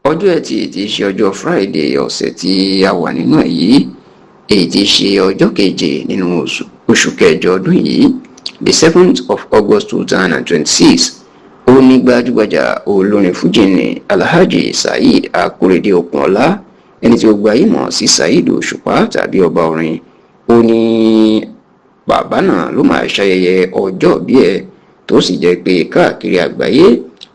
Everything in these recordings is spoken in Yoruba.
Ọjọ́ Ẹtì tí í ṣe ọjọ́ Friday ọ̀sẹ̀ tí a wà nínú ẹ̀ yìí, èyí tí í ṣe ọjọ́ keje nínú oṣù kẹjọ ọdún yìí, the 7th of August 2026, ó ní gbajúgbajà olórin fújì ní Alhaji Saheed Akorede Okunola, ẹni tí ó gbayé mọ̀ sí Saheed Òṣùpá tàbí Ọba Orin, ó ní bàbá náà ló máa ṣayẹyẹ ọjọ́ bí ẹ̀, tó sì jẹ́ pé káàkiri àgbáyé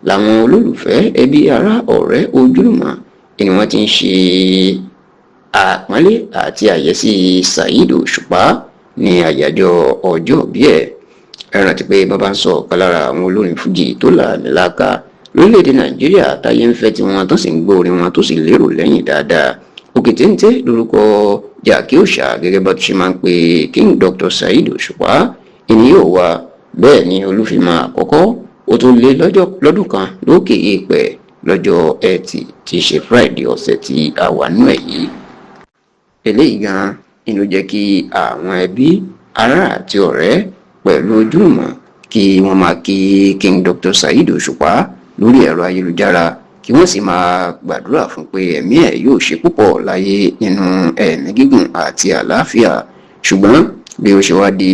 làwọn olólùfẹ́, ẹbí, ará, ọ̀rẹ́, ojúlùmọ̀ ni wọ́n ti ń ṣe àpọ́nlé àti àyẹ́sí Saheed Òṣùpá ní àyájọ́ ọjọ́ bí ẹ̀. Ẹ rántí pé bàbá ń sọ ọ̀kan lára àwọn olórin fújì tó làmìlaaka lórílẹ̀‐èdè Nàìjíríà, táyé ń fẹ́ tí wọn tó sì ń gbọ́ orin wọn tó sì lérò lẹ́yìn dáadáa, òkè téńté lórúkọ Jàkí Òòṣà, gẹ́gẹ́ bá tó ṣe máa ń pe King Dr. Saheed Òṣùpá ìní yóò wá. Bẹ́ẹ̀ ni olúfimọ́ àkọ́kọ́ ó tún lé lọ́dún kan lókè èèpẹ̀ lọ́jọ́ Ẹtì tí í ṣe Friday ọ̀sẹ̀ tí a wà nínú ẹ̀ yìí. Eléyìí gan ni ló jẹ́ kí àwọn ẹbí, ará àti ọ̀rẹ́ pẹ̀lú ojúlùmọ̀ kí wọ́n máa kí King Dr. Saheed Òṣùpá lórí ẹ̀rọ ayélujára, kí wọ́n sì máa gbàdúrà fún pé ẹ̀mí ẹ̀ yóò ṣe púpọ̀ láyé nínú ẹ̀mí gígùn àti àlàáfíà. Ṣùgbọ́n bí ó ṣe wá di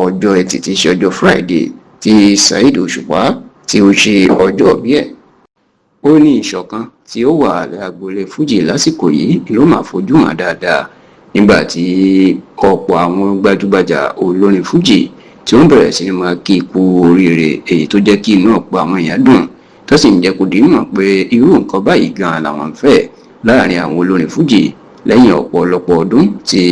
ọjọ́ Ẹtì tí í ṣe ọjọ́ Friday tí Saheed Òṣùpá tí ó ṣe ọjọ́ bí ẹ̀, ó ní ìṣọ̀kan tí ó wà lágboolé fújì lásìkò yìí ló máa fojú hàn dáadáa, nígbà tí ọ̀pọ̀ àwọn gbajúgbajà olórin fújì tí wọ́n bẹ̀rẹ̀ sí ní máa kí ikú oríire, èyí tó jẹ́ kí inú ọ̀pọ̀ àwọn èèyàn dùn, tó sì ń jẹ́ kó di mọ̀ pé irú nǹkan báyìí gan-an làwọn ń fẹ́ láàrin àwọn olórin fújì lẹ́yìn ọ̀pọ̀lọpọ̀ ọdún tí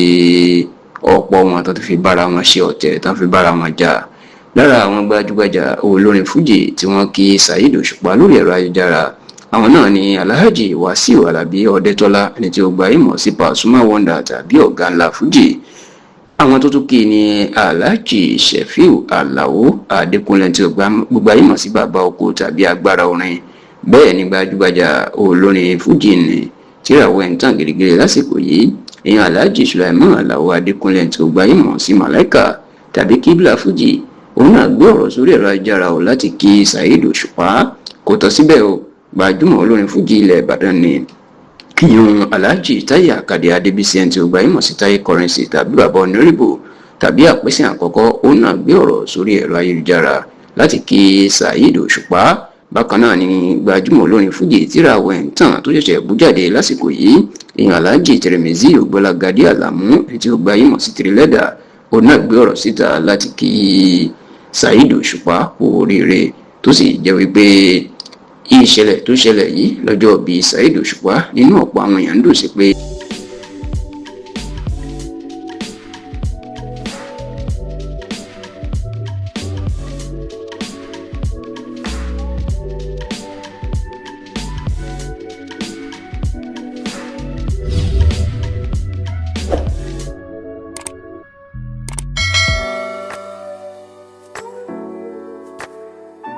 ọ̀pọ̀ wọn tó ti fi bára wọn ṣe ọ̀tẹ̀, tó fi bára wọn jà. Lára àwọn gbajúgbajà olórin fújì tí wọ́n kí Saheed Òṣùpá lórí ẹ̀rọ ayélujára, àwọn náà ni Alhaji Wasiu Alabi Ọdẹtọlá, ẹni tí ó gbayé mọ̀ sí Pasuma Wonder tàbí Ọ̀gá Ńlá Fújì. Àwọn tó tún kí ni Alhaji Shefiu Alao Adékúnlé, tí ó gbayé mọ̀ sí Bàbá Oko tàbí Agbára Orin. Bẹ́ẹ̀ ni gbajúgbajà olórin fújì ni tíràwọ̀ ẹ̀ ń tàn gidigidi lásìkò yìí, èèyàn Alhaji Sulaiman Alao Adékúnlé, tí ó gbayé mọ̀ sí Malaika tàbí Kibla Fújì, òun náà gbé ọ̀rọ̀ sórí ẹ̀rọ ayélujára o láti kí Saheed Òṣùpá. Kò tọ́ síbẹ̀ o, gbajúmọ̀ olórin fújì ilẹ̀ Ìbàdàn ni ìyún Alhaji Táyé Àkàdé Adébísí, ẹni tí ó gbayé mọ̀ sí Táyé Currency tàbí Bàbá Onírìbò tàbí Àpèsè Àkọ́kọ́, òun náà gbé ọ̀rọ̀ sórí ẹ̀rọ ayélujára láti kí Saheed Òṣùpá. Bákan náà ni gbajúmọ̀ olórin fújì tíràwọ̀ ẹ̀ ń tàn tó ṣẹ̀ṣẹ̀ bú jáde lásìkò yìí, èèyàn Alhaji Tirimizi Ògbólagàdé Àlàmú, ẹni tí ó gbayé mọ̀ sí Tìrìlẹ́dà, òun náà gbé ọ̀rọ̀ síta láti kí Saheed Òṣùpá kú oríire, tó sì jẹ́ wípé ìṣẹ̀lẹ̀ tó ṣẹlẹ̀ yìí lọ́jọ́ bíi Saheed Òṣùpá nínú ọ̀pọ̀ àwọn èèyàn ń dùn sí pé.